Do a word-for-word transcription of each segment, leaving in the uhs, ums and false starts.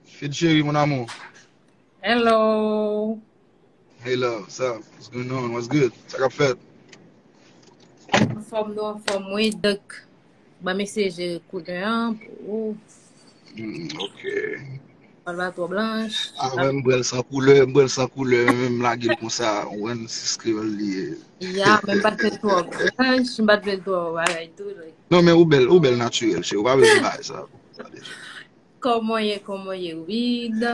Fed cheri, mon amour. Hello. Hey love, what's up? What's going on? What's good? Sa k ap fèt? Anfòm, nou anfòm, wi. Donk, ban mesye jere koulè an pou ou. Mm, ok. Pòl pa twò blanch. Ah, wè, m bwè l san koulè, m bwè l san koulè, men m lage l konsa, ou wè, se kreyòl li ye. Ya, men m pa t vle l twò blanch, m pa t vle l twò bagay tou. Like, Non, men ou bèl, ou bèl natirèl, cheri, ou pa bezwen bagay sa. Kòman ye, kòman ye, Wid?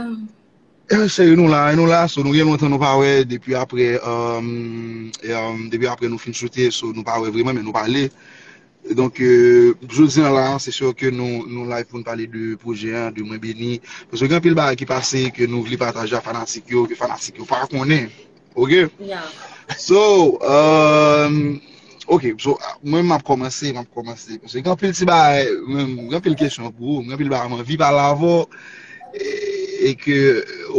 Eh, cheri, nou la, nou la, so nou gen lontan nou pa wè, depi apre, um, e, um, depi apre nou fin choute, so nou pa wè vreman, men nou pale. Donk, euh, jodi an la, se sure ke nou, nou live pou n pale de pwojè an, de Mwen Beni. Paske gen anpil bagay ki pase ke nou vle pataje ak fanatik yo, ke fanatik yo pa konnen. Ok? Ya. So, um, ok, so, mwen m ap kòmanse, m ap kòmanse. Paske gen anpil ti bagay, mwen, gen anpil kesyon pou ou, gen anpil bagay mwen anvi pale avè w, e, e ke,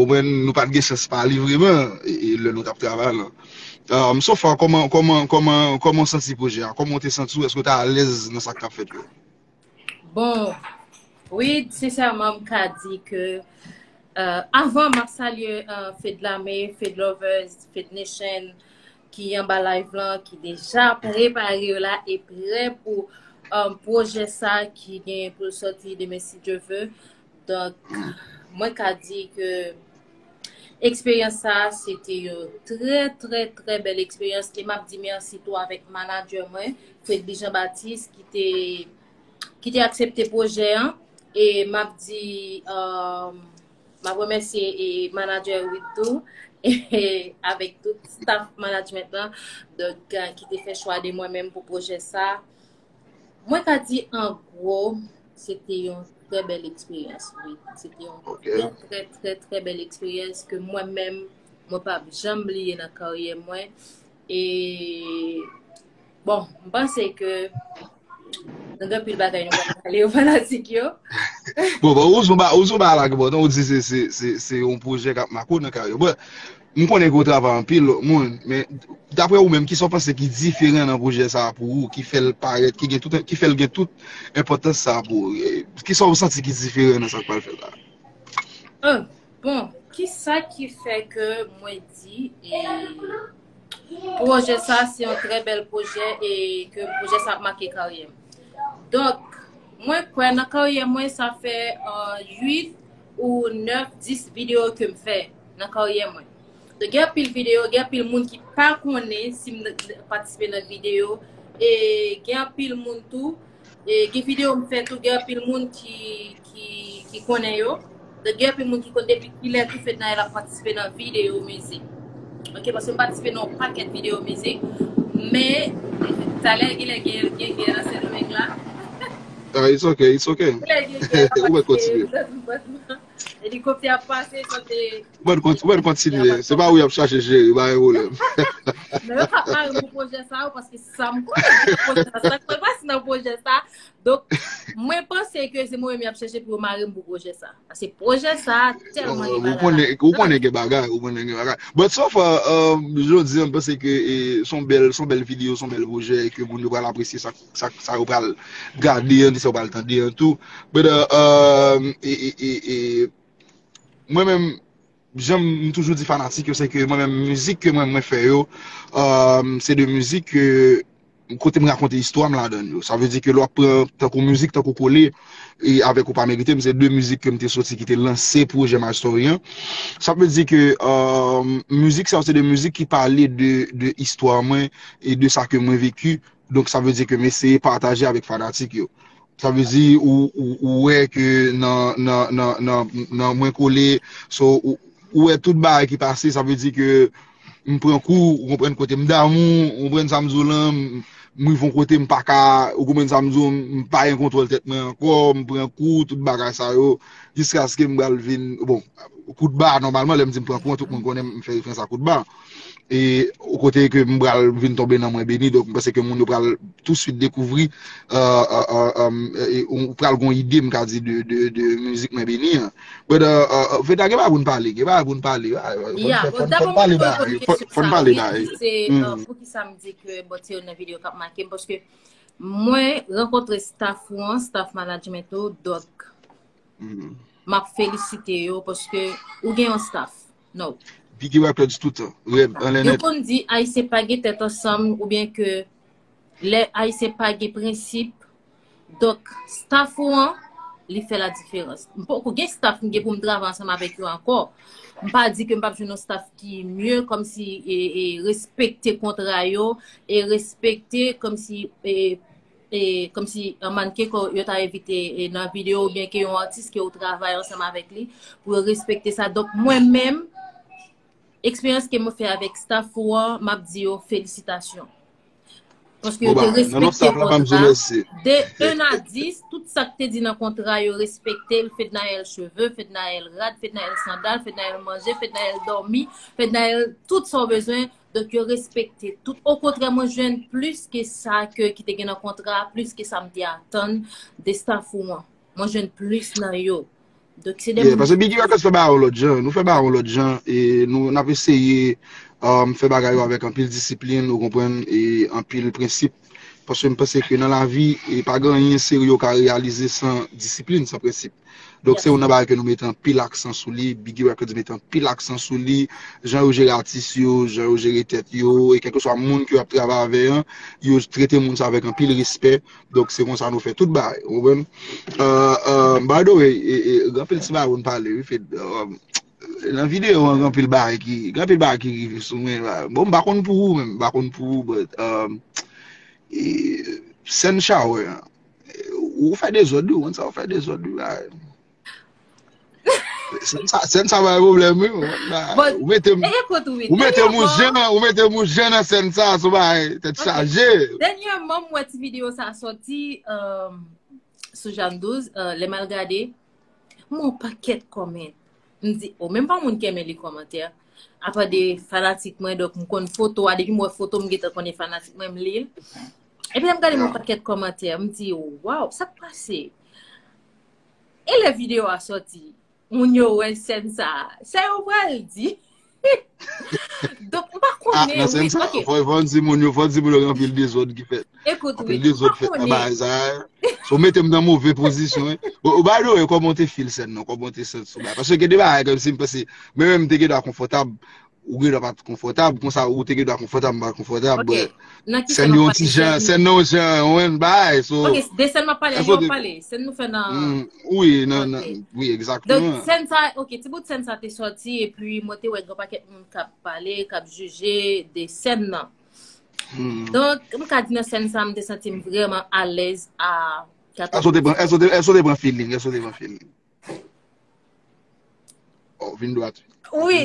omwen, nou pa t gen chans pale vreman, e, e lè nou t ap travay la. Um, so far, kòman, kòman, kòman, kòman w santi pwojè a? Kòman w te santi w? Èske w te alèz nan sa k t ap fèt yo? Bon, wi, sensèman, m ka di ke, euh, avan, m ap salye, euh, Fed Lame, Fed Lovers, Fed Nation, ki anba live lan, ki deja prepare yo la e prè pou, euh, pwojè sa ki gen pou l sòti demen, si Dye vle. Donk, mwen ka di ke eksperyans sa a, se te yon trè, trè, trè bèl eksperyans. E m ap di mèsi tou avèk manadjè mwen, Fredly Jean Baptiste, ki te, ki te aksepte pwojè an. E m ap di, um, m ap remèsye e manadjè Wid tou, e avèk tout staff management lan, donk, euh, ki te fè chwa de mwen menm pou pwojè sa. Mwen ka di an gwo, se te yon trè bèl eksperyans, wi. Se te yon Ok. Trè, trè, trè, trè bèl eksperyans ke mwen menm, mwen p ap janm bliye nan karyè mwen. E, bon, m panse ke nou gen anpil bagay nou pral pale yo fanatik yo. Bon, bon, ou sou ba, ou sou ba la, bon, ou di se, se, se, se yon pwojè k ap make w nan karyè. Bon, m konnen ke w travay anpil lòt moun, men daprè ou menm, kisa w panse ki diferan nan pwojè sa a pou ou, ki fè l parèt, ki gen tout, ki fè l gen tout enpòtans sa a pou ou? E, kisa w santi ki diferan nan sa k pral fèt la? Ah, bon, kisa ki fè ke mwen di, e, pwojè sa se yon trè bèl pwojè e ke pwojè sa ap make karyè m? Donk, mwen kwè nan karyè mwen, sa fè, euh, uit ou nèf, dis videyo ke m fè nan karyè mwen. Donk, gen anpil videyo, gen anpil moun ki pa konnen si m patisipe nan videyo, e gen anpil moun tou, e gen videyo m fè tou, gen anpil moun ki, ki, ki konnen yo. Donk, gen anpil moun ki konn depi kilè tou Fednaelle ap patisipe nan videyo mizik. Ok, paske m patisipe nan yon pakèt videyo mizik. Men, talè, genlè gen, gen, gen nan Sendomeng la. Ah, it's okay, it's okay. Genlè gen, gen, Ou mèt kontinye. Helikoptè ap pase, sante. Ou mèt konti-, ou mèt kontinye. Se pa ou y ap chache jere, pa gen pwoblèm. Non, yo p ap mare m pou pwojè sa yo, paske sa m konnen, pwojè sa, sa k pral pase nan pwojè sa. Donk, mwen panse ke se mwen menm y ap chèche pou yo mare m pou pwojè sa. Paske pwojè sa a tèlman gen Ou bagay konnen, ladan. Ou konnen gen bagay, ou konnen gen bagay. But so far, um, jodi an, m panse ke, e, se yon bèl, se yon bèl videyo, se yon bèl pwojè, e ke moun yo pral apresye sa, sa, sa yo pral gade an, sa yo pral tande an tou. But, uh, um, e, e, e, e, mwen menm, jan m toujou di fanatik yo, se ke mwen menm, mizik ke mwen, mwen fè yo, um, se de mizik ke kote m rakonte istwa m ladan yo. Sa vle di ke lè w ap pran tankou mizik, tankou Kole, e avèk Ou Pa Merite M, se de mizik ke m te soti ki te lanse pwojè My Story an. Sa vle di ke, um, mizik sa yo se de mizik ki pale de, de istwa mwen e de sa ke mwen veki. Donk, sa vle di ke m eseye pataje avèk fanatik yo. Sa vle di ou, ou, ou wè ke nan, nan, nan, nan, nan mwen Kole, so, ou, ou wè tout bagay ki pase, sa vle di ke m pran kou, ou konprann, kote m damou, ou konprann sa m di w lan, m, m rive yon kote m pa ka, ou konprann sa m di w, m pa gen kontwòl tèt mwen ankò, m pran kou, tout bagay sa yo, jiskaske m pral vin, bon, kout ba, nòmalman, lè m di m pran kou an, tout moun konnen m fè referans a kout ba. E kote ke m pral vin tonbe nan Mwen Beni, donk m panse ke moun yo pral touswit dekouvri, euh, euh, euh, euh, e ou pral gon ide, m ka di, de, de, de mizik Mwen Beni an. But, euh, euh, euh, Veda, gen bagay pou n pale, gen bagay pou n pale. Ah, fò n Ya, fè, bon, fò n, fò dabò n pale mwen bagay, reponn fò, kesyon fò n sa, pale wi, bagay. se, euh, poukisa m di ke, bon, se youn nan videyo k ap make m, paske mwen rankontre staff ou an, staff management ou, donk, Mm. m ap felisite yo paske ou gen yon staff. No. Biggie Records toutan. Rèd, anlè Yo nèt. konn di Ayisyen pa gen tèt ansanm oubyen ke lè Ayisyen pa gen prensip. Donk, staff ou an, li fè la diferans. M poko gen staff m gen pou m travay ansanm avèk yo ankò. M pa di ke m p ap jwenn yon staff ki mye, kòmsi e, e, respekte kontra yo, e respekte kòmsi e, e, kòmsi yon mannken ke yo ta envite e, nan videyo oubyen ke yon atis ke ou travay ansanm avèk li, pou yo respekte sa. Donk, mwen menm, eksperyans ke mwen fè avèk staff ou an, m ap di yo felisitasyon. Paske yo te respekte kontra. De un a dis, tout sa k te di nan kontra, yo respekte l. Fednaelle cheve, Fednaelle rad, Fednaelle sandal, Fednaelle manje, Fednaelle dòmi, Fednaelle tout sa w bezwen. Donk, yo respekte tout. Okontrè, mwen jwenn plis ke sa ke ki te gen nan kontra, plis ke sa m te atann de staff ou an. Mwen jwenn plis nan yo. Donk, se de Yeah, moun. Paske Biggie Records fè bagay yon lòt jan. Nou fè bagay yon lòt jan. E nou, n ap eseye um, fè bagay yo avèk anpil disiplin, ou konprann, e anpil prensip. Paske m panse ke nan lavi, e pa gen anyen serye ou ka reyalize san disiplin, san prensip. Donk, se Yes. youn nan bagay ke nou mete anpil aksan sou li. Biggie Records mete anpil aksan sou li. Jan yo jere atis yo, jan yo jere tèt yo, e kèlkeswa moun ke yo ap travay avè an, yo trete moun sa avèk anpil respè. Donk, se konsa nou fè tout bagay. Ou konprann? Uh, uh, by the way, e, e, gen anpil ti bagay pou n pale, wi, Fed. Um, nan videyo an, gen anpil bagay ki, gen anpil bagay ki rive sou mwen. Bon, m pa konn pou ou menm, m pa konn pou ou, but, um, e, sèn shower an, ou fè dezòd, wi, ou konn sa, ou fè dezòd, wi, bagay. Sèn sa, sèn sa pa pwoblèm, wi. Ou mete m, ou mete m jan, ou mete m jan nan sèn sa, sou bagay, tèt chaje. Dènyèman, m wè ti videyo sa sòti um, sou Jeanne douz, uh, lè m al gade, m wè yon pakèt kòmant. M di, o, menm pa moun ki renmen li kòmantè. Apa de fanatik mwen, donk m konn foto a, depi m wè foto, m gentan konnen fanatik mwen, m li l. Epi lè m gade m wè yon pakèt kòmantè, m di, waw, sa k pase? E lè videyo a sòti, moun yo wè sèn sa, sa yo pral di? Donk, m pa konnen, wi, ok. Fò, fò n di moun yo, fò n di moun yo gen anpil dezòd ki fèt. Ekout, wi, Anpil dezòd fèt nan bagay sa. So, mete m nan move pozisyon, wi. Bon, by the way, kòman w te feel sèn nan? Kòman w te santi sou bagay? Paske gen de bagay kòmsi m panse, mwen menm m te gen dwa konfòtab, ou gen dwa pa t konfòtab, konsa ou te gen dwa konfòtab, m pa t konfòtab, but sèn nan yon ti jan, sèn nan yon jan, ou konprann, bagay, so. Ok, de sèn m ap pale, an nou pale, sèn nou fè nan. Wi, nan, nan, wi, egzakteman. Donk, sèn sa, ok, ti bout sèn sa te sòti, epi mwen te wè gen pakèt moun k ap pale, k ap jije de sèn nan. Donk, m ka di nan sèn sa, m te santi m vrèman alèz a Èske w te pran, èske w te, èske w te pran feeling? Èske w te pran feeling? Oh, vin dwat. Wi.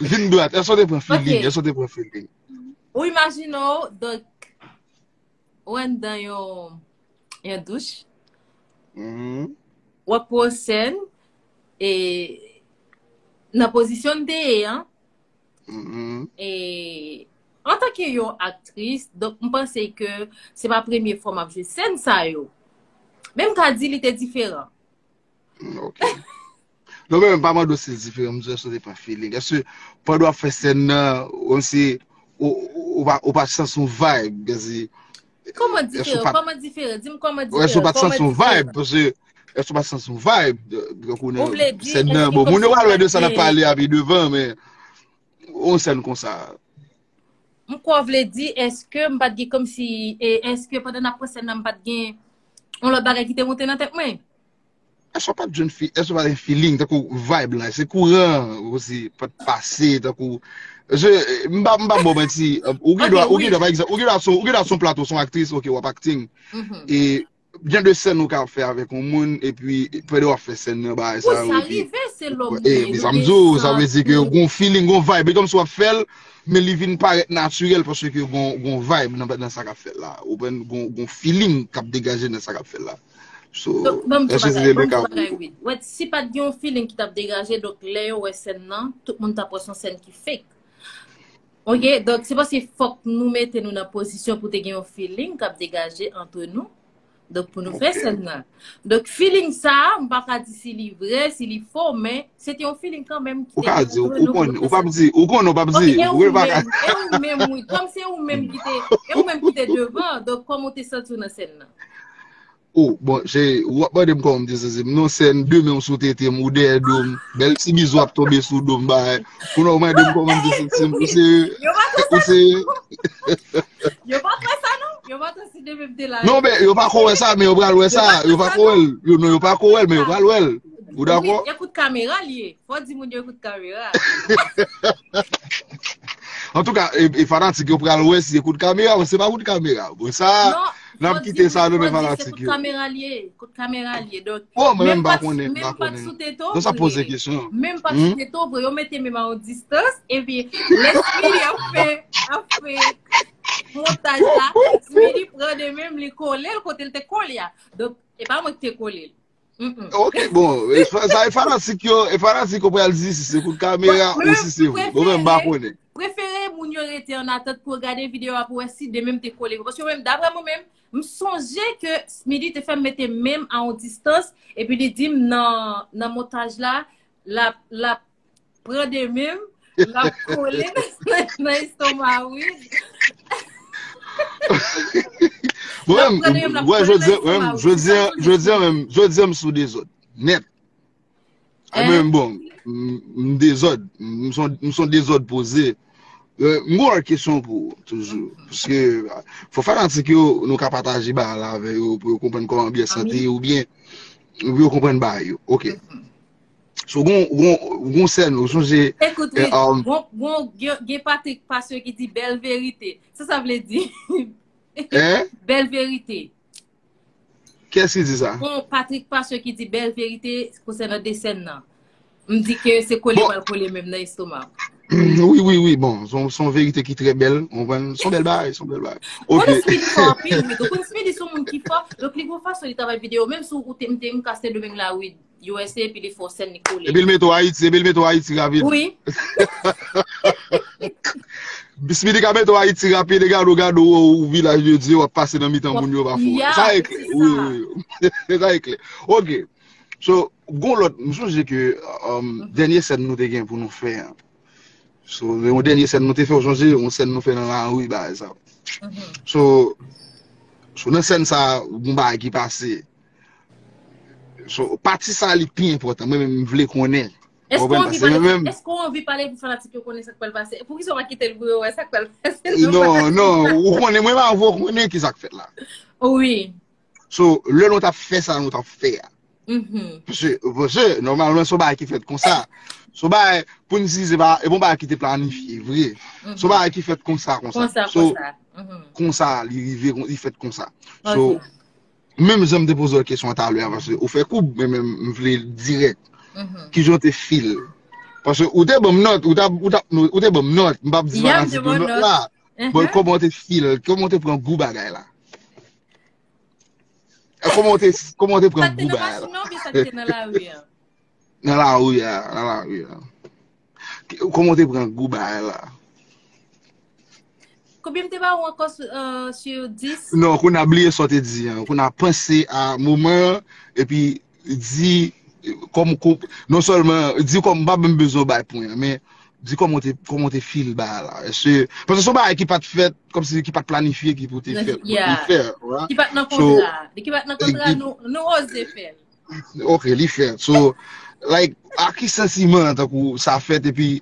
Vin dwat. Èske w te pran feeling? Èske w te pran feeling? Ou imajine w, donk, ou anndan yon, yon douch. W ap pran sèn, e nan pozisyon m te ye an, e antanke yon aktris, donk m panse ke se pa premye fwa m ap jwe sèn sa yo. Men m ka di li te diferan. Ok. Non, men m pa mande w si l diferan, m di èske w te pran feeling. Èske pandan w ap fè sèn nan, ou se, ou, ou pa, ou pa santi yon vibe, gazi? Kòman diferan? Kòman diferan? Di m kòman diferan? Èske w pa t santi yon vibe? Paske, èske w pa t santi yon vibe? Tankou nan sèn nan, bon, moun yo pral wè de sa n ap pale a pi devan, men yon sèn konsa. M kwè w vle di, èske m pa t gen kòmsi, e èske pandan n ap pran sèn nan, m pa t gen yon lòt bagay ki te monte nan tèt mwen? Èske w pa t jwenn fi, èske w pa t gen feeling, tankou vibe lan, se kouran, osi, pa t pase, tankou, je, m pa, m pa ba w manti, ou gen dwa, ou gen dwa, pa egzanp, ou gen dwa son, ou gen dwa son plato, son aktris, ok, w ap acting, e, jan de sèn ou ka fè avèk yon moun, epi, pandan w ap fè sèn nan, bagay sa yo, epi, e, sa m di w, sa vle di ke gon feeling, gon vibe, e kòmsi w ap fè l, men li vin parèt natirèl, paske gon, gon vibe nan, nan sa k ap fèt la, ou konprann, gon, gon feeling k ap degaje nan sa k ap fèt la. So, èske se de bagay wi. Wè, si pa t gen yon feeling ki t ap degaje, donk lè yo wè sèn nan, tout moun t ap wè se yon sèn ki fake. Ok, donk se paske fòk nou mete nou nan pozisyon pou te gen yon feeling k ap degaje ant nou. Donk pou nou fè sèn nan. Donk feeling sa, m pa ka di si li vrè, si li fo, men se te yon feeling kanmenm ki te gen ant nou pou nou fè sèn nan. Ou p ap di, ou konnen ou p ap di. E ou menm, e ou menm, wi, kòm se ou menm ki te, e ou menm ki te devan, donk kòman w te santi w nan sèn nan? Oh, bon, cheri, w ap mande m kòman m te santi m. Non, sèn, de men w sou tete m, ou dèyè do m. Bèl ti bizou ap tonbe sou do m, bay. Kounye a w mande m kòman m te santi m. Ou serye? Ou serye? Yo pa kwè sa, non? Yo pa kwè si de men m te la. Non, men yo pa ko wè sa, men yo pral wè sa. Yo pa ko wè l. Yo, non, yo pa ko wè l, men yo pral wè l. Ou dakò? Ekout kamera li ye. Fò di moun yo ekout kamera. Antouka, e, e fanatik yo pral wè si ekout kamera, men se pa kout kamera. Bon, sa, n ap kite sa nan men fanatik yo. Kout kamera li ye. Kout kamera li ye. Donk, oh, mwen menm pa konnen, m pa konnen. Donk, sa poze kesyon. Menm pa sou teto vre, yo mete menm a yon distans, epi lè Smilly ap fè, ap fè montaj la, Smilly pran de menm li kole l kote l te kole a. Donk, e pa mwen ki te kole l. Ok, bon, sa e fanatik yo, e fanatik yo pral di si se kout kamera ou si se vre. Bon, men m pa konnen. Prefere moun yo rete an atant pou yo gade videyo a pou wè si de menm te kole vre. Paske mwen menm, daprè mwen menm, m sonje ke Smilly te fè m mete menm a yon distans, epi li di m nan, nan montaj la, l ap, l ap pran de menm, l ap kole nan, nan estoma Wid. Mwen menm, jodi a menm, jodi a menm, jodi a m sou dezòd. Nèt. A mwen menm, bon, m dezòd. M son dezòd poze. M gon lòt kesyon pou ou, toujou. Paske fò fanatik yo, nou ka pataje bagay la avè yo, pou yo konprann kòman byen sante yo, oubyen pou yo konprann bagay yo. Ok. So, gon, gon, gon sèn, ou sonje. Ekout, wi, um, gon, gon, gen, gen Patrick Pasteur ki di bèl verite. Sa sa vle di? Bèl verite. Kiyès ki di sa? Gon Patrick Pasteur ki di bèl verite konsènan de sèn nan. M di ke se kole pral kole menm nan estoma. Wi, wi, wi, bon, se yon verite ki trè bèl, ou konprann? Se yon bèl bagay, se yon bèl bagay. Ok. Ou konn Smilly fò anpil, wi. Ou konn Smilly se yon moun ki fò, donk li gon fason li travay videyo, menm si ou te, m te, m ka Sendomeng la, wi. U S A, epi li fè yon sèn li kole. Epi l mete w Ayiti, epi l mete w Ayiti rapid. Wi. Bismili ka mete w Ayiti rapid, e gade w, gade w, ou Vilaj de Dye, w ap pase nan mitan moun yo pafwa. Sa e klè. Wi, wi, wi. Sa e klè. Ok. So, gon lòt, m sonje ke dènye sèn nou te gen pou nou fè an. So, yon dènye sèn nou te fè, ou sonje, yon sèn nou fè nan lari, bagay sa. So, so nan sèn sa, gon bagay ki pase. So, pati sa li pi enpòtan. Mwen menm, m vle konnen. Èske w anvi pale, èske w anvi pale pou fanatik yo konnen sa k pral pase? Poukisa w pa kite l pou yo wè sa k pral pase? Non, non, ou konnen, mwen m avè w konnen ki sa k fèt la. Wi. So, lè nou t ap fè sa nou t ap fè a. Paske, paske, nòmalman, se yon bagay ki fèt konsa. Se yon bagay, pou n di, se pa, e pa yon bagay ki te planifye, vre. Se yon bagay ki fèt konsa, konsa. So, konsa, li rive, li fèt konsa. So, Menm jan m te poze w kesyon an talè a, paske ou fè koub, men menm m vle l dirèk. Kijan w te feel? Paske ou te ban m nòt, ou t ap, ou t ap, ou te ban m nòt, m p ap di fanatik yo nòt la. Bon, kòman w te feel? Kòman w te pran gou bagay la? Kòman w te, kòman w te pran gou bagay la? Sa k te nan machin nan oubyen sa k te nan lari a? Nan lari a, nan lari a. Kòman w te pran gou bagay la? Konbyen m te ba ou ankò sou dis? Non, kounye a bliye sa w te di an. Kounye a panse a moman an, epi di kòm, non sèlman di kòm m pa menm bezwen w bay pwen an, men di kòman w te, kòman w te feel bagay la. Èske, paske se yon bagay ki pa t fèt, kòmsi ki pa t planifye ki pou te fèt, pou te fè, right? Ki pa t nan kontra. Li ki pa t nan kontra, nou, nou oze fè l. Ok, li fèt. So, like, a ki santiman tankou sa fèt epi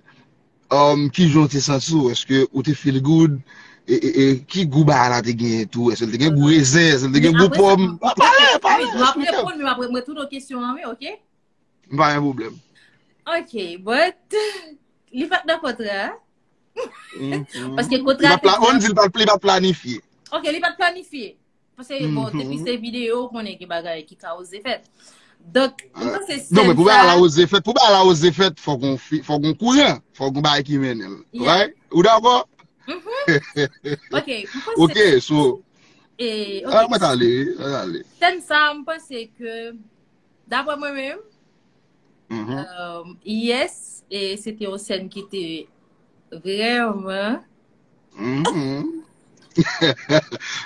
um, kijan w te santi w? Èske ou te feel good? E, e, e ki gou bagay la te genyen tou? Èske l te gen gou rezen? Èske l te gen gou pòm? Pale, pale, eksplike m. M ap reponn, men m ap retounen kesyon an, wi, ok? M pa gen pwoblèm. Ok, but li pa t nan kontra. Paske kontra te... Ou di li pa t planifye. Ok, li pa t planifye. Paske, bon, depi se videyo, ou konnen gen bagay ki ka oze fèt. Donk, m panse sèn sa... Non, men pou bagay la oze fèt, pou bagay la oze fèt, fòk gon, fòk gon kouran, fòk gon bagay ki mennen l. Right? Ou dakò? Ok, m panse... Ok, so... E, ok. Mwen t ale, mwen t ale. Sèn sa, m panse ke, daprè mwen menm, Yes, e se te yon sèn ki te vrèman...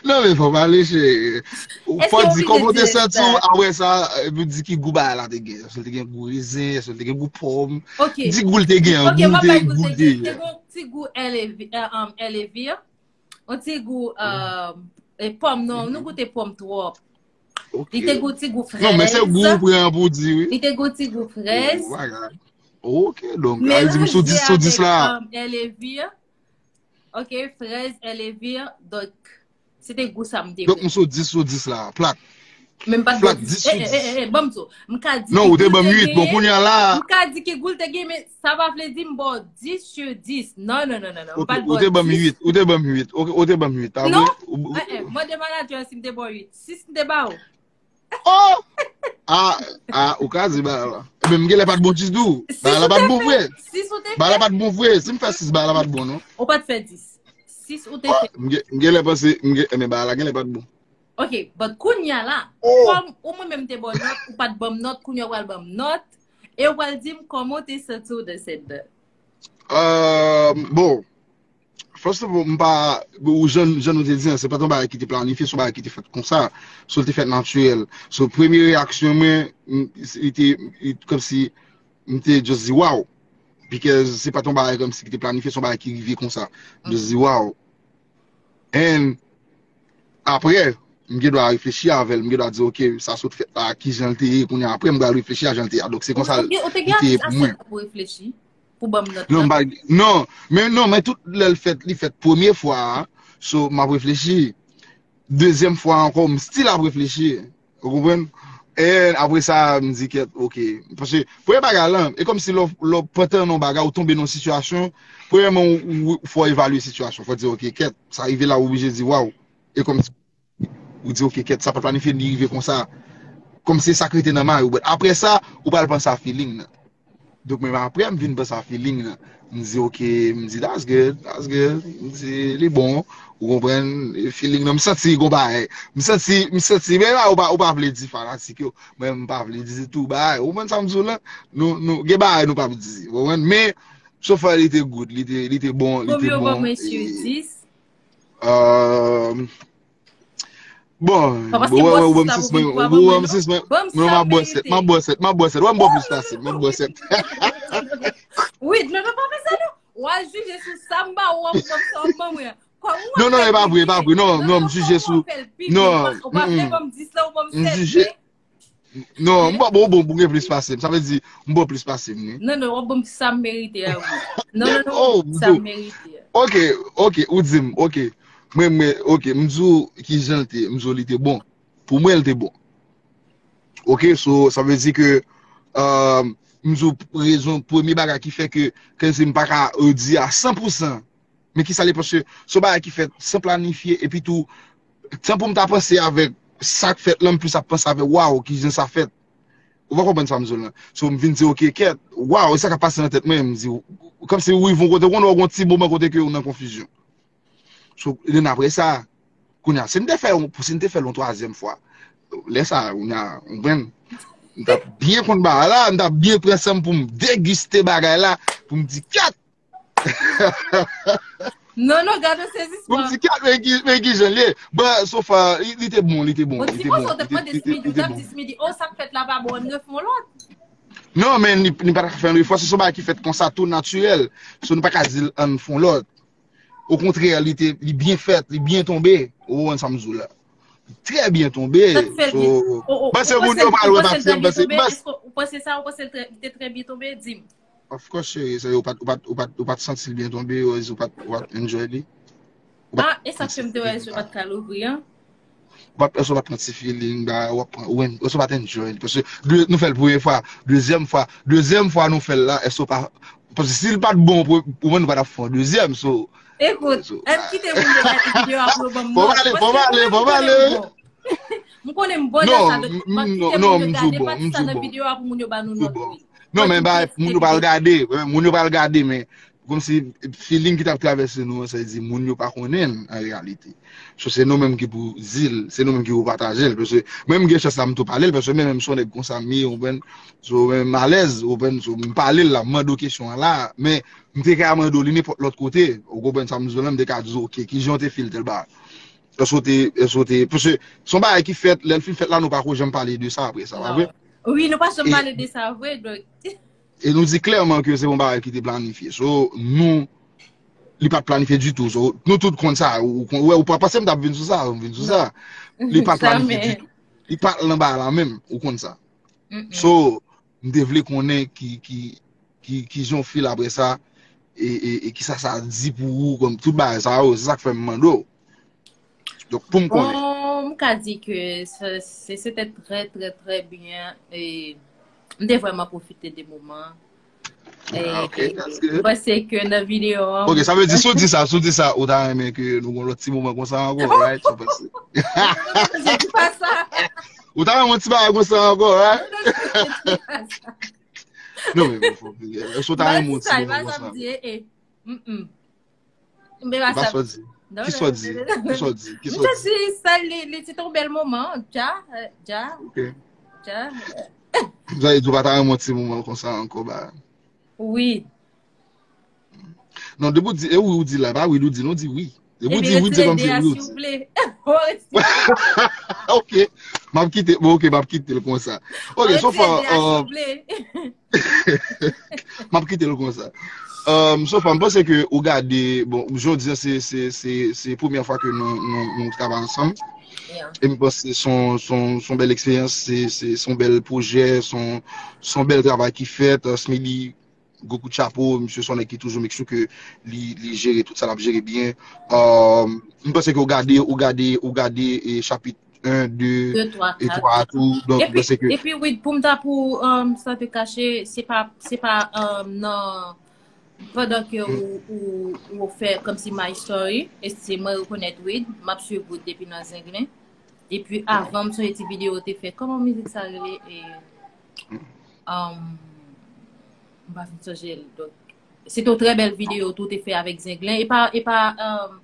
Non, men fò pale, cheri. Fò di kòman w te santi w, apre sa, epi di ki gou bagay la te gen. Èske l te gen gou rezen, èske l te gen gou pòm? Di gou l te gen an, gou l te, gou l te gen. Te gen yon ti gou elevir, yon ti gou pòm, non, nou goute pòm twòp. Li te gou ti gou frèz. Non, men se gou ou pran pou di, wi. Li te gou ti gou frèz. Gou bagay. Ok, donk, a di m sou dis sou dis la. Melanje avèk, um, Elevir. Ok, frèz, Elevir. Donk, se te gou sa m te pran. Donk, m sou dis sou dis la. Plat. Men m pa t plat, dis sou dis. Eh, eh, eh, eh, ban m di w. M ka di ki gou l te genyen. Non, ou te ban m uit. Bon, kounye a la. M ka di ki gou l te genyen, men sa pa vle di m ba w dis sou dis. Non, non, non, non, non. M pa t ba w dis. Ou te ban m uit. Ou te ban m uit. Ou te ban m uit. Ah, wi. Non. Eh, eh, mande manadjè si m te ba w uit. Sis m te ba w. Oh! Ah, ah, ou ka di bagay la. Ebyen, m genlè pa t bon ditou. Bagay la pa t bon vre. Bagay la pa t bon vre. Si m fè sis, bagay la pa t bon, non. Ou pa t fè dis. Sis ou te fè. M gen- m genlè panse, m gen- ebyen, bagay la genlè pa t bon. Ok, but kounye a la, kòm ou mwen menm te ba w nòt, ou pa t ban m nòt, kounye a ou pral ban m nòt, e ou pral di m kòman w te santi w de sèt dan. Euh, bon, first of all, m pa, ou jan, jan nou te di an, se pa t yon bagay ki te planifye, se yon bagay ki te fèt konsa. So, l te fèt natirèl. So, premye reyaksyon mwen, m, li te, li, kòmsi, m te just di, "Wow." Because se pa t yon bagay kòmsi ki te planifye, se yon bagay ki rive konsa. M just di, "Wow." And apre, m gen dwa reflechi avè l, m gen dwa di, "Ok, sa sot fèt la, ki jan l te ye?" Kounye a, apre, m pral reflechi a jan l te ye a. Donk, se konsa li te ye pou mwen. Ou te, ou te gen atis ase tan pou reflechi, pou ban m nòt la? Non, m pa, non, men non, men tout lè l fèt, li fèt premye fwa a, so, m ap reflechi. Dezyèm fwa ankò, m still ap reflechi. Ou konprann? E apre sa, m di, "Kèt, ok." Paske, premye bagay lan, e kòmsi lè w, lè w pantan nan yon bagay, ou tonbe nan yon sitiyasyon, premyèman, ou, ou, fò w evalye sitiyasyon. Fò w di, "Ok, kèt, sa rive la, ou oblije di, waw." E kòmsi, ou di, "Ok, kèt, sa pa t planifye, li rive konsa." Kòmsi sa k rete nan may ou. But apre sa, ou pral panse a feeling nan. Donk, menm apre, m vin panse a feeling nan. M di, "Ok," m di, "That's good, that's good." M di, "Li bon." Ou konprann? Feeling nan, m santi gon bagay. M santi, m santi, men la, ou pa, ou pa vle di fanatik yo. Mwen, m pa vle di tou bagay. Ou konprann sa m di w la? Nou, nou, gen bagay nou pa vle di. Ou konprann? Men, so far, li te good, li te, li te bon, li te bon. Konbyen ou ban mwen sou dis? Euh, Bon, ou wè, ou ban m sis mwen, ou ban m sis mwen, non, m ap bò sèt, m ap bò sèt, m ap bò sèt, wè m bò plis pase, m ap bò sèt. Wi, non, non, pa fè sa non. W al jije sou sa m ba ou an, w ap ban m sa w ap ban mwen an. Non, non, e pa vre, e pa vre, non, non, m jije sou, non, ou pa vle ban m dis la, ou ban m sèt, men. Non, m ba w bon, bon, ou gen plis pase m. Sa vle di, m ba w plis pase m, wi. Non, non, w ap ban m sa m merite a, wi. Non, non, non, sa m merite a. Ok, ok, ou di m, ok. Mwen, mwen, ok, m di w ki jan l te, m di w li te bon. Pou mwen, l te bon. Ok, so, sa vle di ke, euh, m di w rezon, premye bagay ki fè ke, ke m pa ka, euh, di a san pou san, men kisa li, paske se yon bagay ki fèt san planifye, epi tou, tan pou m ta panse avèk sa k fèt lan, m plis ap panse avèk, waw, kijan sa fèt. Ou pa konprann sa m di w lan. So, m vin di, ok, kèt, waw, e sa k ap pase nan tèt mwen, m di, kòmsi ou rive yon kote, ou konn wè yon ti moman kote ke ou nan konfizyon. So, then apre sa, kounye a, si m te fè, si m te fè l yon twazyèm fwa, lè sa, kounye a, ou konprann, m t ap byen konn bagay la, m t ap byen pran san m pou m degiste bagay la, pou m di, kèt! Non, non, gade sezisman. Pou m di, "Gad, men ki, men ki jan l ye." But so far, li, li te bon, li te bon, li te bon. Bon, ti moso, ou te pran dis midi, ou t ap dis midi, "Oh, sa k fèt la pa bon, ann refè yon lòt." Non, men li, li pa t ka fè yon refè, se yon bagay ki fèt konsa, tou natirèl. So, nou pa ka di l ann fè yon lòt. Okontrè, li te, li byen fèt, li byen tonbe. Ou konprann sa m di w la. Trè byen tonbe. Sa k fè l byen? So, ou, ou, ou panse moun yo pral wè pati an, panse, ou panse sa, ou panse l trè, li te trè byen tonbe? Di m. Of course, cheri, se ou pa t, ou pa t, ou pa t, ou pa t santi l byen tonbe, ou pa t, ou pa t enjoy li. Ou pa t... Ah, e sa k fè m te wè je pa t ka louvri an. Ou pa t, èske ou pa t pran ti feeling, ba, w ap pran, ou menm, èske ou pa t enjoy li? Paske de, nou fè l premye fwa, dezyèm fwa, dezyèm fwa nou fè l la, èske ou pa, paske si l pa t bon, pou, pou mwen, nou pa t ap fè yon dezyèm, so. Ekout, èm kite moun yo gade videyo a pou yo ban m nòt. Fò m ale, fò m ale, fò m ale. M konnen m bon nan sa, donk m ap kite moun yo gade pati sa nan videyo a pou moun yo ba nou nòt, wi. Non, men bagay, moun yo pral gade, moun yo pral gade, men kòmsi feeling ki t ap travèse nou an, sa vle di moun yo pa konnen l an reyalite. So, se nou menm ki pou di l, se nou menm ki pou pataje l, paske mwen m gen chans la m tou pale l, paske mwen menm se yon nèg konsa m ye, ou konprann? So, mwen m alèz, ou konprann? So, m pale l la, m mande w kesyon an la, men m te ka mande w li nenpòt lòt kote, ou konprann sa m di w la, m te ka di w, "Ok, kijan w te feel tèl bagay?" Èske w te, èske w te, paske se yon bagay ki fèt, lè l fin fèt la, nou pa ko janm pale de sa apre sa, pa vre? Wi, nou pa janm pale de sa, vre, donk. E nou di klèman ke se yon bagay ki te planifye. So, nou, li pa t planifye ditou. So, nou tout konn sa. Ou, ou, ou pa panse m t ap vin sou sa, m vin sou sa. Li pa t planifye ditou. Li pa t nan bagay la menm, ou konn sa. So, m te vle konnen ki, ki, ki, ki jan w feel apre sa, e, e, e kisa sa di pou ou, kòm tout bagay sa yo, se sa k fè m mande w. Donk, pou m konnen. Bon, m ka di ke se se te trè, trè, trè byen. E m te vrèman pwofite de moman. Ah, ok, that's good. Mwen se ke nan videyo an. Ok, sa vle di, si w di sa, si w di sa, ou ta renmen ke nou gon lòt ti moman konsa ankò, right? Sa pase. Je di pa sa. Ou ta renmen yon ti bagay konsa ankò, right? Non, men, bon, fò, si w ta renmen yon ti moman konsa. M pa sa di. Kisa w di? Kisa w di? Kisa w di? Sa, li, li te yon bèl moman. Dja, dja. Ok. Dja. Sa vle di ou pa ta renmen yon ti moman konsa ankò, ba. Wi. Non, depi w di, e wi ou di la, pa wi ou di, non, di wi. Depi w di wi, se kòm se wi ou di. Di. Ok. M ap kite, bon, ok, m ap kite l konsa. Ok, so far, uh, m ap kite l konsa. Um, so far, m panse ke ou gade, bon, jodi a se, se, se, se premyè fwa ke nou, nou, nou travay ansanm. E m panse se yon, se yon, se yon bèl eksperyans, se, se, se yon bèl pwojè, se yon, se yon bèl travay ki fèt. Uh, Smithy, gwo kout chapo, misye se yon nèg ki toujou make sure ke li, li jere tout sa l ap jere byen. Um, m panse ke ou gade, ou gade, ou gade e chapit en, de, e twa a tou. Donk, m panse ke epi, Wid, pou m ta pou, um, san te kache, se pa, se pa, um, nan, pandan ke ou, ou, ou fè kòmsi my story, e se mwen rekonèt Wid, m ap swiv Wid depi nan Zenglen. Epi avan, m sonje ti videyo ou te fè. Kòman mizik sa rele? E, um, m pa fin sonje l. Donk, se te yon trè bèl videyo tou te fè avèk Zenglen. E pa, e pa, um,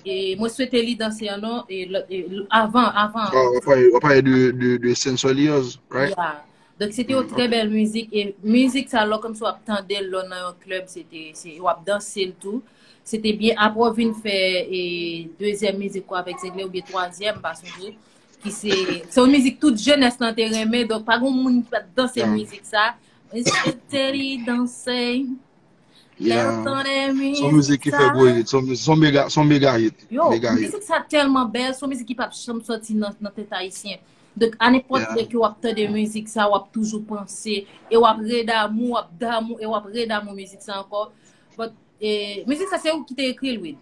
e mwen swete li danse an non. E, lòt, e, avan, avan. Ah, w ap pale, w ap pale de, de, de Sense All Years, right? Yeah. Donk, se te yon trè bèl mizik. E mizik sa, lò kòmsi w ap tande l, lò nan yon klèb, se te, se, w ap danse l tou. Se te byen. Apre, w vin fè e, dezyèm mizik ou avèk Zenglen, oubyen twazyèm, m pa sonje. Ki se, se yon mizik tout jenès lan te renmen. Donk, pa gen moun ki pa t danse mizik sa. Mwen swete li danse. Yeah. Se yon mizik ki fè gwo hit. Se yon mizik, se yon mega, se yon mega hit. Yo, mizik sa tèlman bèl, se yon mizik ki p ap janm sòti nan, nan tèt ayisyen. Donk, a nenpòt lè ke w ap tande mizik sa, w ap toujou panse, e w ap redamou, w ap damou, e w ap redamou mizik sa ankò. But, e, mizik sa, se ou ki te ekri l, Wid?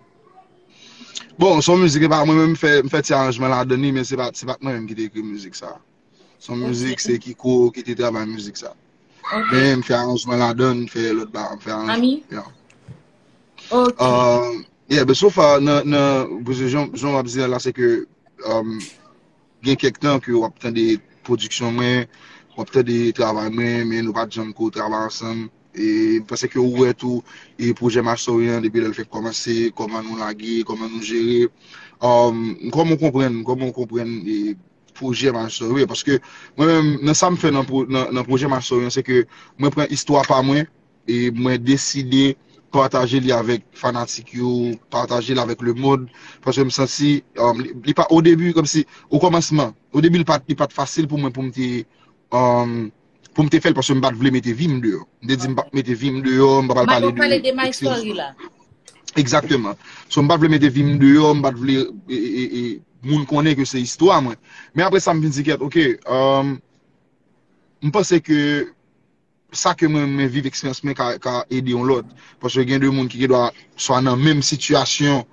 Bon, se yon mizik, e pa mwen menm, m fè, m fè ti aranjman ladan li, men se pa, se pa t mwen menm ki te ekri mizik sa. Se yon mizik, se Kiko ki te travay mizik sa. Men m fè aranjman ladan, m fè lòt ba, m fè aranjman. Yeah. Ok. Yeah, but so far, nan, nan, jan, jan w ap di la, se ke, um, gen kèk tan ke w ap tande pwodiksyon mwen, w ap tande travay mwen, men nou pa t janm ko travay ansanm. E m panse ke ou wè tou, e pwojè Masori an, depi lè l fèk kòmanse, kòman nou lage, kòman nou jere. Um, kòman w konprann, kòman w konprann, e pwojè Masori an? Paske mwen menm, nan sa m fè nan, nan, nan pwojè Masori an, se ke mwen pran istwa pa mwen, e mwen deside pataje li avèk fanatik yo, pataje l avèk lemonn, paske m santi, um, li, li pa, o debi, kòmsi, o kòmansman, o debi, li pa t, li pa t fasil pou mwen pou m te, um, pou m te fè l, paske m pa t vle mete vi m deyò. M te di m p ap mete vi m deyò, m p ap al pale de eksperyans. Egzakteman. So, m pa t vle mete vi m deyò, m pa t vle, e, e, e, moun konnen ke se istwa mwen. Men apre sa, m vin di, kèt, ok, um, m panse ke sa ke mwen, mwen viv eksperyans mwen ka, ka ede yon lòt. Paske gen de moun ki gendwa swa nan menm sitiyasyon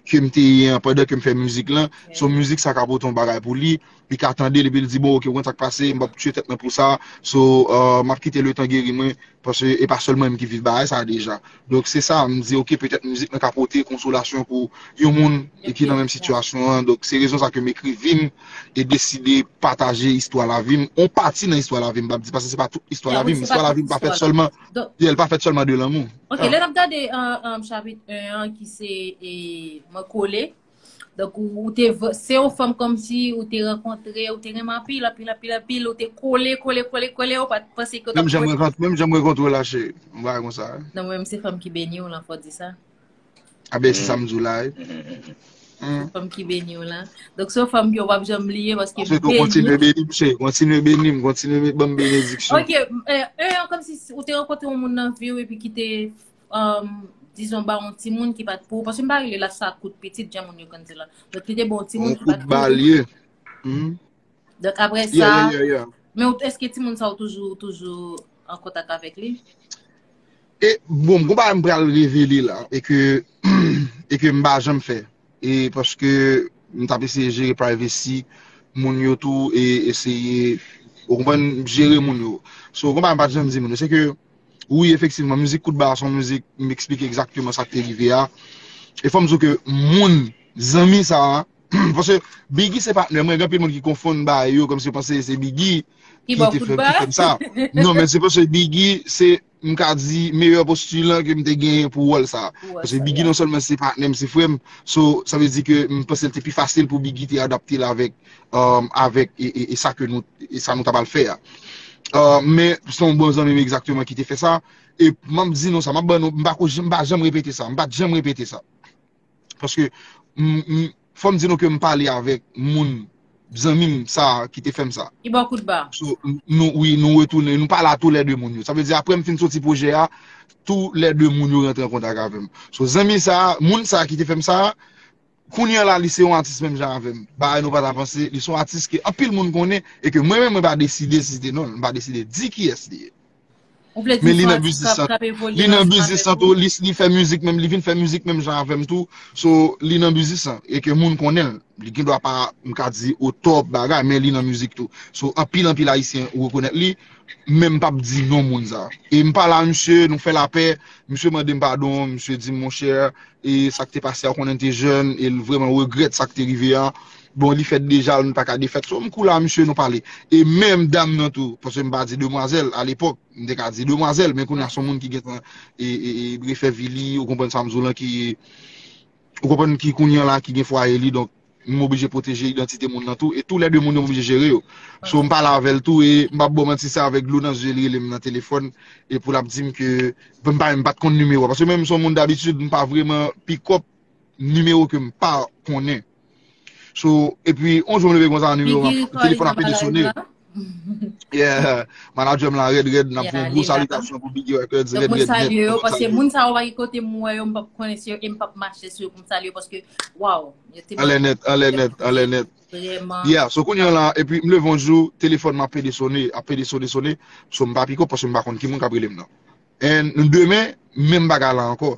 ke m te ye an pandan ke m fè mizik lan. So, mizik sa ka pote yon bagay pou li. Li ka tande l epi l di, bon, ok, ou konn sa k pase, m p ap tiye tèt mwen pou sa. So, uh, m ap kite letan geri mwen. Paske e pa sèl mwen menm ki viv bagay sa deja. Donk, se sa, m di, ok, petèt mizik lan ka pote konsolasyon pou yon moun ki nan menm sitiyasyon an. Donk, se rezon sa ke m ekri vi m e deside pataje istwa lavi m, yon pati nan istwa lavi m, m p ap di, paske se pa tout istwa lavi m. Istwa lavi m pa fèt sèlman, yeah, l pa fèt sèlman de lanmou. Ok, lè n ap gade, euh, euh, chapit en an ki se, e, mwen kole. Donk, ou, ou te, se yon fanm kòmsi ou te rankontre, ou te renmen anpil, anpil, anpil, anpil, ou te kole, kole, kole, kole, ou pa t panse ke w t ap. Menm jan m rankontre, menm jan m rankontre w la, cheri. Yon bagay konsa. Non, mwen menm se fanm ki beni w lan, fò w di sa. A ben, se sa m di w la, wi. Se fanm ki beni w lan. Donk, se yon fanm ke w p ap janm bliye paske m beni. Kontinye beni m, cheri. Kontinye beni m. Kontinye ban m benediksyon. Ok, euh, euh, kòmsi ou te rankontre yon moun nan vi w epi ki te, euh, dizon, ba w yon timoun ki pa t pou ou. Paske m pa rele la sa kout pitit, jan moun yo konn di la. Donk, li te ba w yon timoun ki pa t pou ou. Yon kout ba l ye. Donk, apre Yeah, yeah, sa, yeah, yeah. Men w- èske timoun sa ou toujou, toujou an kontak avèk li? E bon, m gon bagay m pral revele la, e ke e ke m pa janm fè. E paske m t ap eseye jere privacy moun yo tou, e eseye, ou konprann, jere moun yo. So, gon bagay m pa t janm di moun yo, se ke wi, efektivman, mizik Kout Ba a se yon mizik, m eksplike egzakteman sa k te rive a. E fò m di w ke moun, zanmi sa a, paske Biggy se patnè mwen, gen anpil moun ki konfonn bagay yo, kòmsi yo panse se Biggy Ki ki ba w te kout fè, ba? Ki fè m sa. Non, men se paske Biggy se, m ka di, meyè postilan ke m te genyen pou wòl sa. Pou wòl Paske sa, Biggy yeah. Non sèlman se patnè m, se frè m. So, sa vle di ke m panse l te pi fasil pou Biggy te adapte l avèk, um, avèk e, e, e sa ke nou, e sa nou ta pral fè a. Uh, men se yon bon zanmi m egzakteman ki te fè sa. E m ap di nou sa, m ap ban nou, m pa ko, m pa janm repete sa, m pa t janm repete sa. Paske m, m, fò m di nou ke m pale avèk moun, zanmi m sa a ki te fè m sa. Ki ba w kout ba? So, n- nou, wi, nou retounen, nou pale a tou lè de moun yo. Sa vle di, apre m fin soti pwojè a, tou lè de moun yo rantre an kontak avè m. So, zanmi sa a, moun sa a ki te fè m sa a, kounye a la, li se yon atis menm jan avè m. Bagay nou pa ta panse, li se yon atis ke anpil moun konnen, e ke mwen menm, mwen pa deside si se te non l, m pa deside di kiyès li ye. Ou vle di Men se li yon nan atis biznis k ap, lan. k ap evolye Li nan ansanm biznis avèk lan ou? Tou, li, li fè mizik menm, li vin fè mizik menm jan avè m tou. So, li nan biznis lan. E ke moun konnen l. Li gen dwa pa, m ka di, o top bagay, men li nan mizik tou. So, anpil, anpil Ayisyen rekonèt li. Men m p ap di non moun sa. E m pale a misye, nou fè lapè. Misye mande m padon, misye di m, monchè, e sa k te pase a, ou konnen m te jèn, e l vrèman regrèt sa k te rive a. Bon, li fèt deja, nou pa ka defèt. So, m koule a misye, nou pale. E menm dam nan tou, paske m pa di demwazèl, alepòk, m te ka di demwazèl, men kounye a se yon moun ki gentan e, e, e refè vi li, ou konprann sa m di w lan, ki, ou konprann, ki kounye a la, ki gen fwaye li, donk m oblije pwoteje idantite moun nan tou, e tou lè de moun yo m oblije jere yo. So, m pale avè l tou, e m p ap ba w manti, se avèk dlo nan zye li rele m nan telefòn, e pou l ap di m ke, m pa, m pa t konn nimewo a, paske menm se yon moun dabitid, m pa vrèman pick up nimewo ke m pa konnen. So, epi, yon jou m leve konsa, nimewo a, telefòn ap pede sone. Yeah, manadjè m la rèd, rèd, n ap fè yon gwo salitasyon pou Biggy Records, rèd, rèd, rèd. Mwen salye yo, paske moun sa yo pa gen kote m wè yo, m p ap konnen si yo, e m p ap mache sou yo pou m salye yo, paske, waw, yo te Anlè nèt, anlè nèt, anlè nèt. Vrèman. Yeah, so kounye a la, epi m leve yon jou, telefòn m ap pede sone, ap pede sone, sone, so m pa pick up, paske m pa konn ki moun k ap rele m nan. And demen, menm bagay la ankò.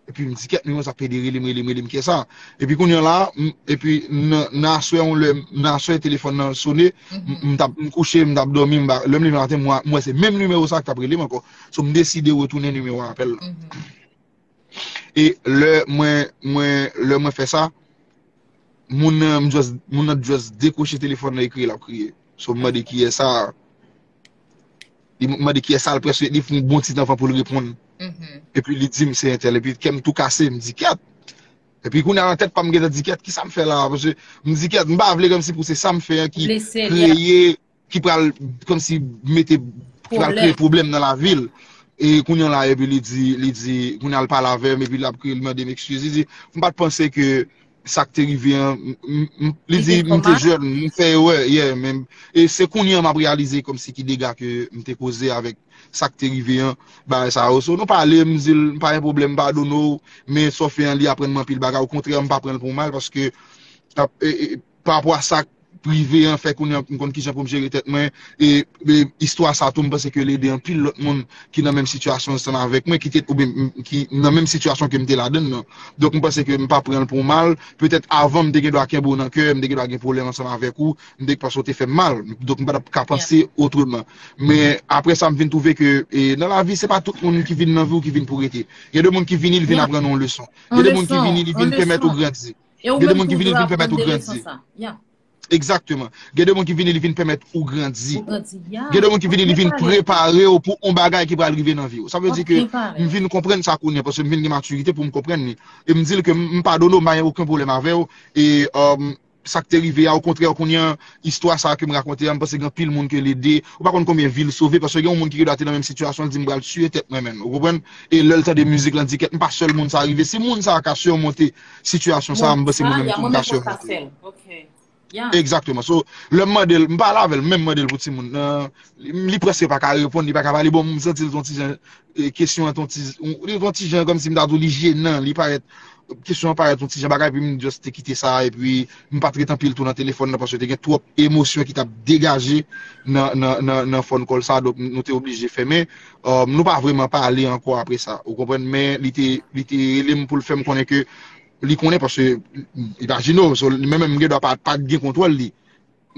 Epi m di, kèt, nimewo sa pede rele m, rele m, rele m, kiyès sa? Epi kounye a la, m- epi nan nan aswè, yon lè, nan aswè, telefòn nan sone, m m t ap, m kouche, m t ap dòmi, m pa- lè m leve maten, m wè- m wè se menm nimewo sa ki t ap rele m ankò. So, m deside retounen nimewo apèl lan. E lè mwen, mwen, lè mwen fè sa, moun nan, m just, moun nan just dekwoche telefòn nan, e kriye l ap kriye. So, m mande kiyès sa. Li m- mande kiyès sa, l prèske, li fè yon bon ti tan anvan pou l reponn. Epi li di m se entèl. Epi kè m tou kase, m di, kèt. Epi kounye a nan tèt pa m, m gentan di, kèt, kisa m fè la? Paske m di, kèt, m pa vle kòmsi pou se sa m fè an ki kreye, ki pral kòmsi mete, ki pral kreye pwoblèm nan lavi l. E kounye a la, epi li di, li di, kounye a l pale avè m, epi l ap kriye, l mande m eskiz. Li di, m pa t panse ke sa k te rive an, m- m- m- li di, m te jèn, m fè erè, yeah, men, e se kounye a m ap reyalize kòmsi ki dega ke m te koze avèk sa k te rive an, bagay sa yo. So, nou pale, m di l, m pa gen pwoblèm, m padone w, men sa w fè an, li aprann mwen anpil bagay. Okontrè, m pa pran l pou mal, paske, ap- e- e- pa rapò a sa k rive an, fè kounye a m konn kijan pou m jere tèt mwen. E, e istwa sa tou, m panse ke l ede anpil lòt moun ki nan menm sitiyasyon ansanm avèk mwen, ki te, oubyen m- ki nan menm sitiyasyon ke m te ladan l nan. Donk, m panse ke m pa pran l pou mal. Petèt avan, m te gen dwa kenbe w nan kè, m te gen dwa gen pwoblèm ansanm avèk ou, m te, paske w te fè m mal. Donk, m pa t ap ka panse otreman. Men, apre sa, m vin twouve ke e, nan lavi, se pa tout moun ki vin nan vi w ki vin pou rete. Gen de moun ki vini, li vin aprann ou yon leson. Gen de moun ki vini, li vin pèmèt ou grandi. Gen de moun ki vini, li vin pèmèt ou grandi. Egzakteman. Gen de moun ki vini, li vin pèmèt ou grandi. Gen de moun ki vini, li vin prepare w pou yon bagay ki pral rive nan vi w. Sa vle di ke m vin konprann sa kounye a, paske m vin gen matirite pou m konprann li. E m di l ke m m padone w, m pa gen okenn pwoblèm avè w. E um, sa k te rive a, okontrè, kounye a, istwa sa a ke m rakonte a, m panse gen anpil moun ke l ede. Ou pa konn konbyen vi l sove, paske gen yon moun ki gen dwa te nan menm sitiyasyon, l di, m pral tiye tèt mwen menm. Ou konprann? E lè l tande mizik lan, di, kèt, m pa sèl moun sa rive. Si moun sa a ka sirmonte sitiyasyon sa a, m panse mwen menm tou, m ka sirmonte. Egzakteman. So, lè m mande l, m pale avè l, m menm mande l pou timoun nan, li, li prèske pa ka reponn, li pa ka pale. Bon, m santi l t on ti jan, e, kesyon an t on ti, li t on ti jan kòmsi m ta di w li jenan, li parèt, kesyon an parèt on ti jan bagay, epi m just te kite sa, epi m pa t ret anpil tou nan telefòn nan, paske te gen twòp emosyon ki t ap degaje nan, nan, nan, nan phone call sa, donk nou te oblije fèmen. Um, nou pa vrèman pale ankò apre sa, ou konprann, men li te, li te rele m pou l fè m konnen ke li konnen, paske, imajine w, so, li menm, menm gen dwa pa, pa t gen kontwòl li.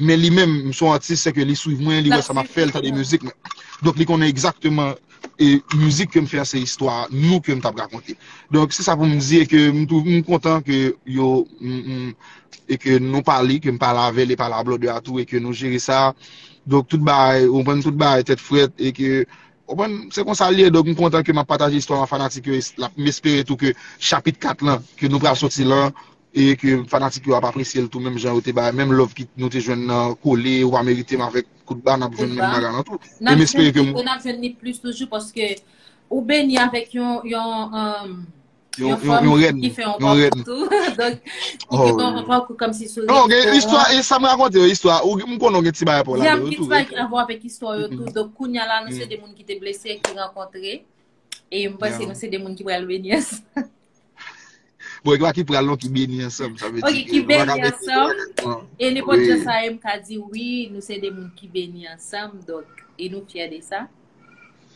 Men li menm, m se yon atis, se ke li swiv mwen, li wè sa m ap fè, li tande mizik mwen. Donk, li konnen egzakteman, e mizik ke m fè a, se istwa nou ke m t ap rakonte. Donk, se sa pou m di, e ke m tou, m kontan ke yo, m, m, e ke nou pale, ke m pale avè l, e pale a Blòdè a tou, e ke nou jere sa. Donk, tout bagay, ou konprann, tout bagay tèt frèt, e ke, ou konprann, se konsa l ye. Donk, m kontan ke m ap pataje istwa a fanatik yo, e l ap, m espere tou ke chapit kat lan, ke nou pral soti lan, e ke fanatik yo ap apresye l tou, menm jan yo te bay, menm love ki nou te jwenn nan Kole, Ou pa merite m avèk Koutba, n ap jwenn menm bagay lan tou. E m espere ke m. N ap jwenn li plis toujou, paske ou beni avèk yon, yon, um, yon fanm ki fè yon pòv tou. Donk, li gen yon pòv kòmsi sou. Non, gen istwa, e sa m rakonte yo, istwa, ou, m konnen w gen ti bagay pou w ladan yo tou. Gen ti bagay ki avè avèk istwa yo tou. Donk, kounye a la, nou se de moun ki te blese, ki rankontre. E m panse nou se de moun ki pral beni ansanm. Bon, e pa ki pral non, ki beni ansanm, sa vle di ki beni ansanm. E nenpòt jan sa ye, m ka di wi, nou se de moun ki beni ansanm, donk, e nou fyè de sa.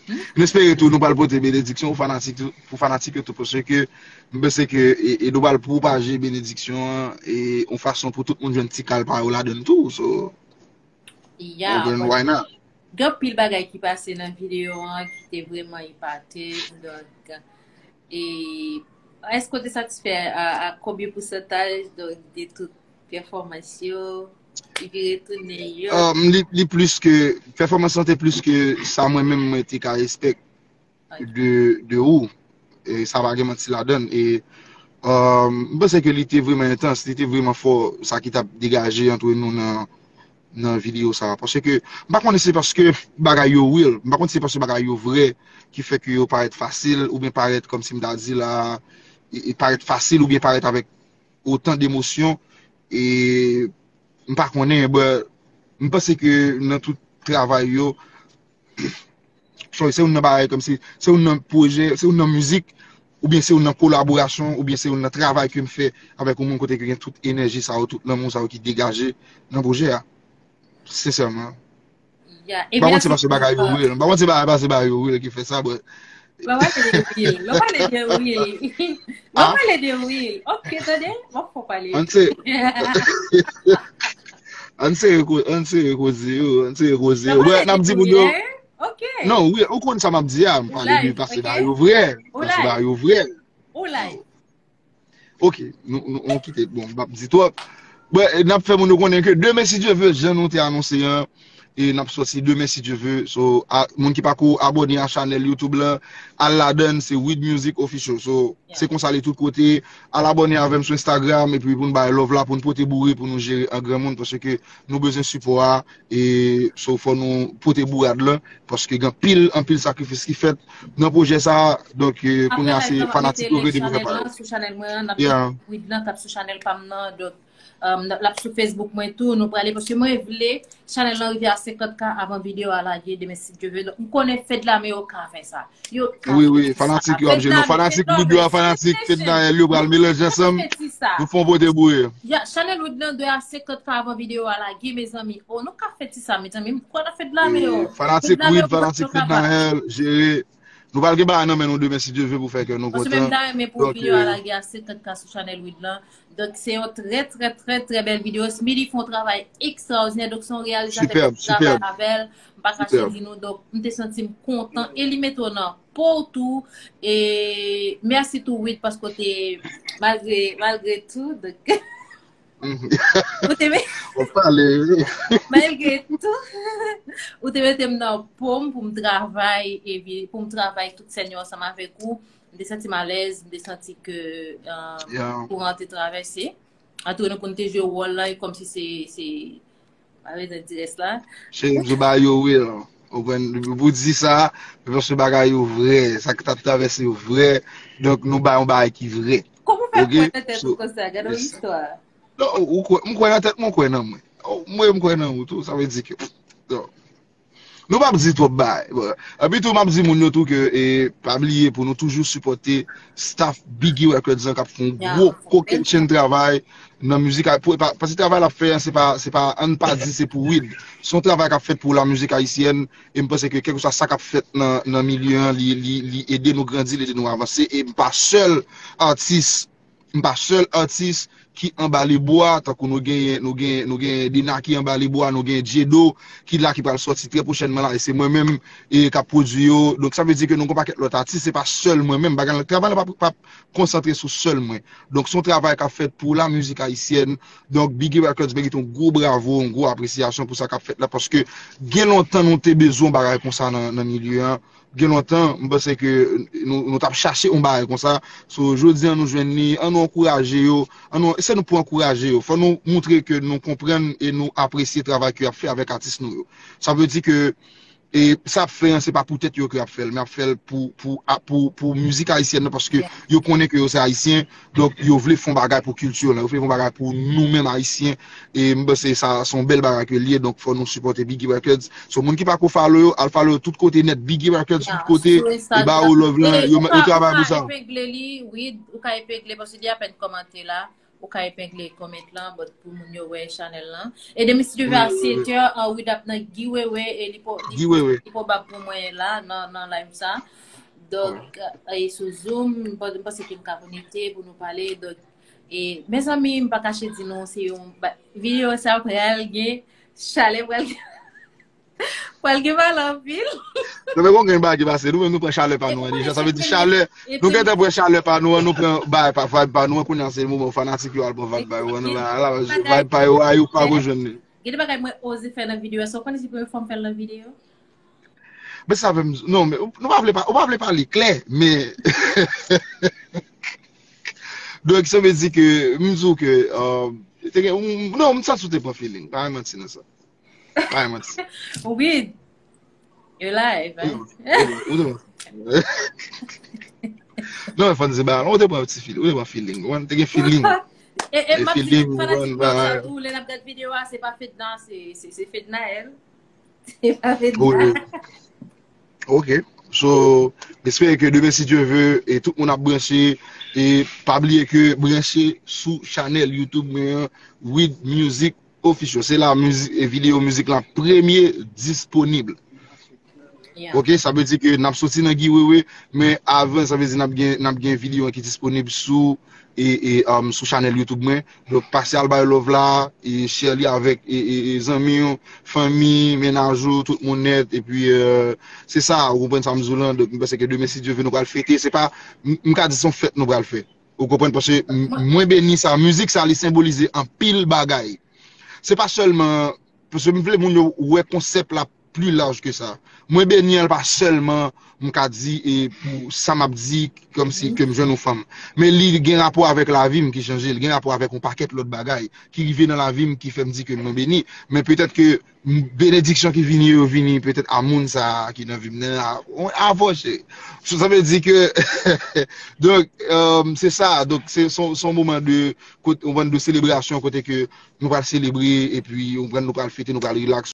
M espere tou nou pral pote benediksyon pou fanatik, pou fanatik yo tou, paske m panse ke e, e nou pral pwopaje benediksyon an e yon fason pou tout moun jwenn ti kal pa yo ladan l tou. So, yeah, why not? Gen anpil bagay ki pase nan videyo an ki te vrèman epate. Donk, e, èske w te satisfè a, a konbyen pousantaj, donk, de tout pèfòmans yo? Epi retounen yo. Um, li, li plis ke, pèfòmans lan te plis ke sa mwen menm mwen te ka espèk de, de ou. E sa pa gen manti ladan l. E, um, m panse ke li te vrèman entans, li te vrèman fò, sa ki t ap degaje antre nou nan, nan videyo sa. Paske, m pa konnen se paske bagay yo real, m pa konnen se paske bagay yo vrè ki fè ke yo parèt fasil, oubyen parèt kòmsi m ta di la, e, e parèt fasil, oubyen parèt avèk otan demosyon. E m pa konnen, but m panse ke nan tout travay yo, sorry, se youn nan bagay kòmsi, se youn nan pwojè, se youn nan mizik, oubyen se youn nan kolaborasyon, oubyen se youn nan travay ke m fè avèk yon moun kote ke gen tout enèji sa yo, tout lanmou sa yo ki degaje nan pwojè a. Sensèman. M pa konn se paske bagay yo real. M pa konn se bagay, paske bagay yo real ki fè sa, but. Lè w pale de real, lè w pale de real. Lè w pale de real. Ok, tande, m ap fè w pale. Ann se, ann sere ko-, ann sere koze yo, ann sere koze yo. But n ap di moun yo. Ok. Non, wi, ou konn sa m ap di a, m pale de paske bagay yo vrè. Paske bagay yo vrè. Ou live. Ok, nou, nou, nou kite, bon, m p ap di twòp. But, n ap fè moun yo konnen ke demen, si Dye ve, jan nou te anonse an, e n ap sòti demen, si Dye ve. So, a, moun ki pako abòne a chanèl YouTube la, al ladan l, se Wid Music Official. So, se konsa li tout kote. Al abòne avè m sou Instagram, epi pou n bay love la, pou n pote boure, pou nou jere an granmoun, paske nou bezwen sipò a, e so fò nou pote bourad lan, paske gen anpil, anpil sakrifis ki fèt nan pwojè sa a. Donk, e, kounye a se fanatik yo ki te pou fè pa yo. Sou chanèl mwen an, n ap met Wid lan k ap sou chanèl pa m nan, donk, um, l ap sou Facebook mwen tou, nou prale, paske mwen vle chanèl lan rive a senkant K avan videyo a lage, demen si Dye ve. Donk, m konnen Fedlame yo ka fè sa. Wi, wi, fanatik yo ap jwe. Non, fanatik Wid yo a fanatik Fednaelle yo pral melanje ansanm. Nou fè yon pote boure. Ya, chanèl Wid lan dwe a senkant K avan videyo a lage, mezanmi. Oh, nou ka fè ti sa, mezanmi. M kwè nan Fedlame yo. Fanatik Wid, fanatik Fednaelle, jere. Nou pral gen bagay nan men nou demen, si Dye ve, pou fè kè nou kontan. Paske m ta renmen pou videyo a lage a senkant K sou chanèl Wid lan. Donk, se yon trè, trè, trè, trè bèl videyo. Smitty fè yon travay ekstraòdinè. Donk, se yon reyalizatè ki travay avè l. M pa kache di nou. Donk, m te santi m kontan. E li mete w nan po w tou. E mèsi tou, Wid, paske w te, malgre, malgre tou, donk, ou te met, malgre tou, ou te mete m nan po m pou m travay, epi pou m travay tout sèn yo ansanm avèk ou. M te santi m alèz, m te santi ke, euh, kouran te travèse. Antre nou pou n te jwe wòl la, e kòmsi se, se, pa bezwen di rès la. Cheri, m di w bagay yo real. Ou konprann? Pou di sa, paske bagay yo vrè. Sa k t ap travèse yo vrè. Donk, nou bay yon bagay ki vrè. Kòman w fè pran nan tèt ou konsa? Gade yon istwa. Non, ou kwè, m kwè nan tèt mwen, ou kwè nan mwen. Ou, mwen, m kwè nan ou tou, sa vle di ke, non. Nou p ap di twòp bagay. Bon. Epi tou, m ap di moun yo tou ke, e, pa bliye pou nou toujou sipòte staff Biggy Records lan k ap fè yon gwo kokennchenn travay nan mizik a, pou, pa, paske travay l ap fè an, se pa, se pa, ann pa di se pou Wid. Se yon travay k ap fèt pou lamizik ayisyèn, e m panse ke kèlkeswa sa k ap fèt nan, nan milye an, li, li, li ede nou grandi, li ede nou avanse, e m pa sèl atis, m pa sèl atis ki anba lebwa, tankou nou genyen, nou genyen, nou genyen Dena ki anba lebwa, nou genyen Djedo ki la, ki pral sòti trè pwochènman la, e se mwen menm, e k ap pwodui yo. Donk, sa vle di ke nou gen yon pakèt lòt atis, se pa sèl mwen menm. Bagay lan, travay lan p ap, p ap konsantre sou sèl mwen. Donk, se yon travay k ap fèt pou lamizik ayisyèn. Donk, Biggy Records merite yon gwo bravo, yon gwo apresyasyon pou sa k ap fèt la, paske gen lontan nou te bezwen yon bagay konsa nan, nan milye an. Gen lontan, m panse ke nou, nou t ap chache yon bagay konsa. So, jodi an nou jwenn li, an nou ankouraje yo, an nou, se nou pou ankouraje yo. Fò nou montre ke nou konprann e nou apresye travay ke y ap fè avèk atis nou yo. Sa vle di ke, e, sa y ap fè an, se pa pou tèt yo ke y ap fè l, men y ap fè l pou, pou, a, pou, pou mizik ayisyèn nan, paske yo konnen ke yo se ayisyen, donk yo vle fè yon bagay pou kilti lan, yo vle fè yon bagay pou nou menm ayisyen, e m panse sa, se yon bèl bagay ke l ye, donk fò nou sipòte Biggy Records. So, moun ki pako follow yo, al follow yo tout kote nèt, Biggy Records tout kote, e ba yo love lan, yo, yo travay pou sa. Ou ka epengle li, wi, ou ka epengle, paske li apèn kòmante la, ou ka epengle comment lan, but pou moun yo wè channel lan. E demen si Dye vle a sèt è, an, Wid ap nan Giveaway, e li po, li, li probab pou mwen la, nan, nan live sa. Donk, e sou Zoom, m pa, m panse ke m ka konekte pou nou pale, donk, e, mezanmi, m pa kache di nou, se yon ba-, videyo sa pral gen chalè, pral gen, pral gen pale anpil. Non, men kon gen bagay ki pase, nou menm nou pran chalè pa nou an deja. Sa vle di chalè, nou gentan pran chalè pa nou an, nou pran bagay pa, vibe pa nou an, kounye a se moman fanatik yo al pran vibe pa yo an, nou la, la, vibe pa yo a, yo pa rejwenn li. Gen de bagay mwen oze fè nan videyo a, sa w konnen se premye fwa m fè l nan videyo? Men sa fè m, non, men ou pa vle pa, ou pa vle pale klè, men donk, sa vle di ke, m di w ke, euh, te gen, non, m santi w te pran feeling, pa gen manti nan sa. Pa gen manti. Wi. Yo live, hein? Ou te pran. Non, men fò n di ba, ou te pran ti feeling, ou te pran feeling, ou te gen feeling. E, e, m ap di, fanatik mwen sa tou, lè n ap gad videyo a, se pa Fedna, se, se, se Fednaelle. Se pa Fedna. Ok. So, m espere ke demen, si Dye vle, e tout moun ap branche, e pa bliye ke branche sou chanèl YouTube mwen an, Wid Music Official. Se la mizik, e videyo mizik la premye disponib. Ok, sa vle di ke n ap soti nan Giveaway, men avan, sa vle di n ap gen, n ap gen videyo an ki disponib sou, e, e, um, sou chanèl YouTube mwen. Donk, pase al bay love la, e share li avèk, e, e, e zanmi w, fanmi, mennaj ou, tout moun nèt. Epi, euh, se sa, ou konprann sa m di w lan. Donk, m panse ke demen, si Dye vle, nou pral fete. Se pa, m, m ka di se yon fèt nou pral fè. Ou konprann? Paske m, mwen beni sa, mizik sa, li senbolize anpil bagay. Se pa sèlman, paske m vle moun yo wè konsèp la pli laj ke sa. Mwen beni an pa sèlman, m ka di, e pou sa m ap di, kòmsi ke m jwenn yon fanm. Men li gen rapò avèk lavi m ki chanje, li gen rapò avèk yon pakèt lòt bagay ki rive nan lavi m ki fè m di ke mwen beni. Men petèt ke m, benediksyon ki vini yo vini petèt a moun sa a ki nan vi m nan, a, a vòche. So, sa vle di ke, donk, euh, se sa, donk, se, se yon, se yon moman de, kote, yon moman de selebrasyon, kote ke nou pral selebre, epi nou pral, nou pral fete, nou pral relax,